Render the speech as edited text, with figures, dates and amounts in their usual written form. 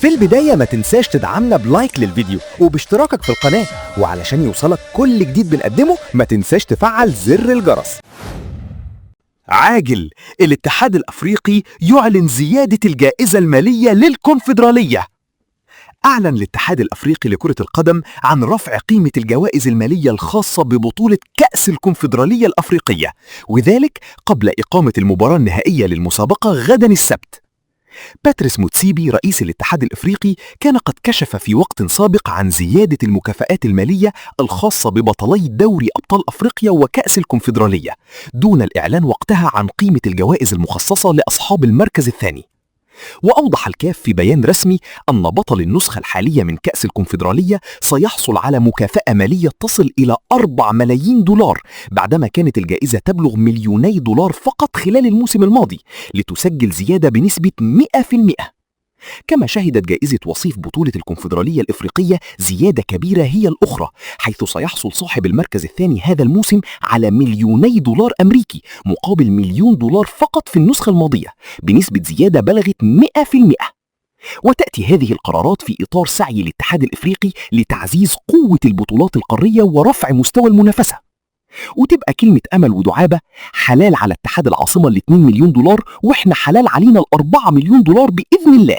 في البداية ما تنساش تدعمنا ب like للفيديو وباشتراكك في القناة، وعلشان يوصلك كل جديد بنقدمه ما تنساش تفعل زر الجرس. عاجل، الاتحاد الأفريقي يعلن زيادة الجائزة المالية للكونفدرالية. أعلن الاتحاد الأفريقي لكرة القدم عن رفع قيمة الجوائز المالية الخاصة ببطولة كأس الكونفدرالية الأفريقية، وذلك قبل إقامة المباراة النهائية للمسابقة غدا السبت. باتريس موتسيبي رئيس الاتحاد الإفريقي كان قد كشف في وقت سابق عن زيادة المكافآت المالية الخاصة ببطلي دوري أبطال أفريقيا وكأس الكونفدرالية، دون الإعلان وقتها عن قيمة الجوائز المخصصة لأصحاب المركز الثاني. وأوضح الكاف في بيان رسمي أن بطل النسخة الحالية من كأس الكونفدرالية سيحصل على مكافأة مالية تصل إلى 4 ملايين دولار، بعدما كانت الجائزة تبلغ 2 مليون دولار فقط خلال الموسم الماضي، لتسجل زيادة بنسبة 100%. كما شهدت جائزة وصيف بطولة الكونفدرالية الإفريقية زيادة كبيرة هي الأخرى، حيث سيحصل صاحب المركز الثاني هذا الموسم على 2 مليون دولار أمريكي مقابل 1 مليون دولار فقط في النسخة الماضية، بنسبة زيادة بلغت 100%. وتأتي هذه القرارات في إطار سعي الاتحاد الإفريقي لتعزيز قوة البطولات القارية ورفع مستوى المنافسة. وتبقى كلمة أمل ودعابة، حلال على اتحاد العاصمة ال 2 مليون دولار، وإحنا حلال علينا ال 4 مليون دولار بإذن الله.